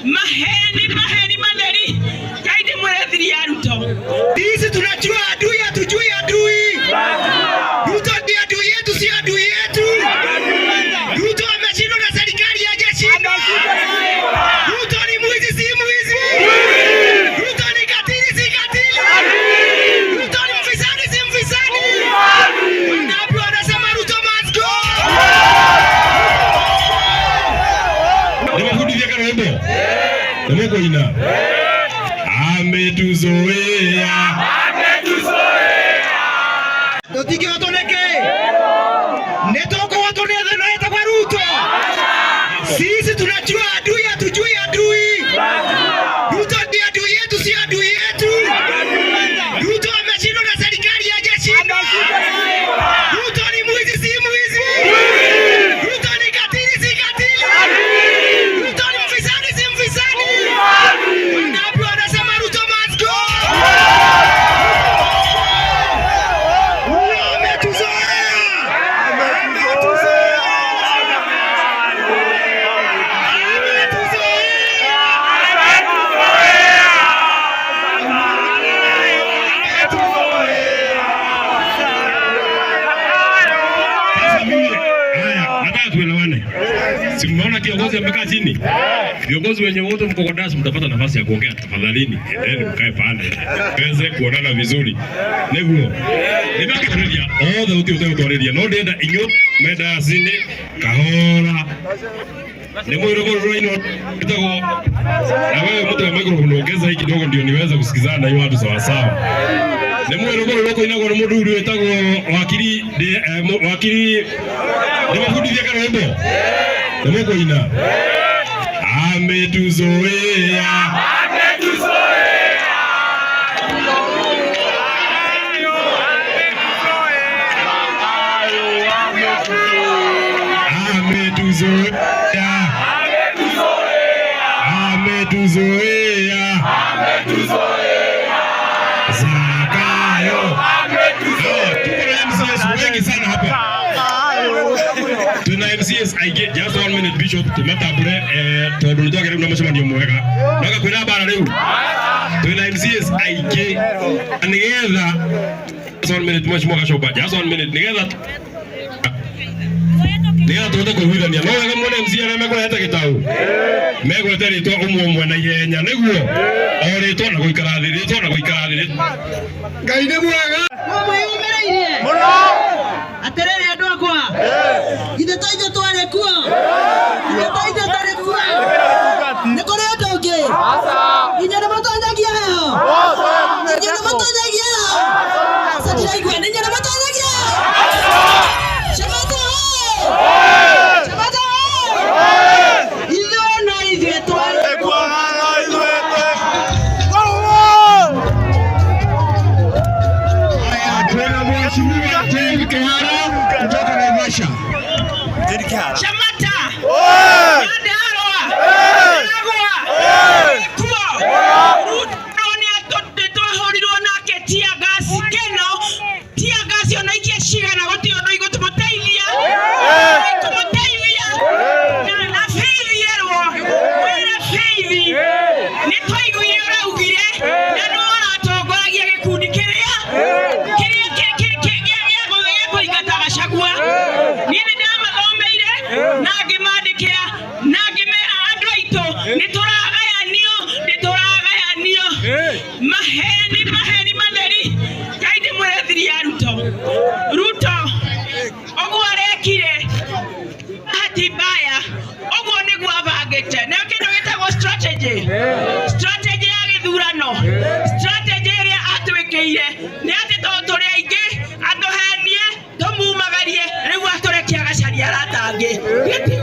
Maheni, maheni matheri. Ngai ndĩmwĩre thiri ya Ruto. Sisi tunajua adui, hatujui adui. Ruto ndiye adui yetu, si adui yetu. Ruto ameshindwa na serikali hajashindwa. Ruto ni mwizi, si mwizi. Ruto ni katili, si katili. Ruto ni mfisadi, si mfisadi. Wangapi wanasema Ruto must go? Nimefundithia karwimbo nimukuina ametuzoea. Tũtingĩhotwo nĩkĩ? Nĩ tũkũhotwo nĩ thĩna ĩtagwo Ruto. Sisi tunajua adui, hatujui adui. Ruto ndiye adui yetu, si adui yetu. Ruto ameshindwa na serikali hajashindwa. Ruto ni mwizi, si mwizi. Ruto ni katili, si katili. Ruto ni mfisadi, si mfisadi. Wangapi wanasema Ruto must go? Ametuzoea. Ametuzoea. Ametuzoea. Sasa mimi haya, nataka tuelewane. Si mmeona kiongozi amekaa chini? Viongozi wenye wote mko kwa dais mtapata nafasi ya kuongea, tafadhalini. Endeni mkae pale. Tuweze kuonana vizuri. Niguo. Nĩmakĩarĩria othe gũtirĩ ũtegũtwarĩria no ndĩrenda inyuĩ me dais-inĩ kahora nĩ mwĩrĩ rũrainwo ĩtagwo na wewe mtu wa microphone ongeza hii kidogo ndio niweze kusikizana na hiyo watu sawa sawa. Nĩ mwĩrĩ rũrũ kũinagwo nĩ mũndũ wĩtagwo wakiri wakiri ndĩmabundithie karwĩmbo nĩmũkũina ametuzoea. Ametuzoea. Ametuzoea. Zakayo. Sawa, tuko na MCAs wengi sana hapa. Tuna MCAs aingĩ. Just one minute, Bishop, tumatambũre tondũ nĩ twagĩrĩirwo na mũcemanio mwega. Noga kwĩna mbara rĩu. Twĩna MCAs aingĩ na nĩgetha, just one minute, Mheshimiwa Gachomba, just one minute, nĩgetha tũhote kũiguithania no wega muone MCA arĩa mekũrehete gĩtau megwete rĩtwa ũmwe ũmwe na ihenya nĩguo o rĩtwa na gũikara thĩ, rĩtwa na gũikara thĩ. Ngai nĩ mwega. Mwĩyũmĩrĩirie atĩrĩrĩ andũ akwa, ithe to ithuĩ twarĩ kuo, ithe to ithuĩ twarĩ kuo, nĩ kũrĩ ũndũ ũngĩ. Inyuĩ nĩ mũtonyagia heho, inyuĩ nĩ mũtonyagia heho. Aca ndiraigua, nĩ inyuĩ nĩ mũtonyagia heho. Shamata oye! Shamata oye! Ithuĩ no ithuĩ twarĩ. Haya, tuna Mheshimiwa Jane Kihara kutoka Naivasha. Shamata. Nyandarua. Nagwa. Kuo. Ruto nĩ twahũrirwo nake tear gas keno, tear gas ona ikia cigana gũtirĩ ũndũ igũtũmũteithia, ikũmũteithia. Na Faith erwo mwĩre Faith nĩ twaiguire ũraugire na nĩ ũratongoragia gĩkundi kĩrĩa gĩa kũingata Gachagua. Niĩ nĩ ndamathomeire na ngĩmandĩkĩra na ngĩmera andũ aitũ nĩ tũragayanio, nĩ tũragayanio. Maheni, maheni matheri. Ngai ndĩmwĩre thiri ya Ruto. Ruto ũguo arekire bahati mbaya ũguo nĩguo abangĩte nĩyo kĩndũ gĩtagwo strategy, strategy ya gĩthurano. Strategy ĩrĩa atwĩkĩire nĩ atĩ tondũ tũrĩ aingĩ atũhenie tũmumagarie rĩu atũrekia agacaria arata angĩ. Gĩti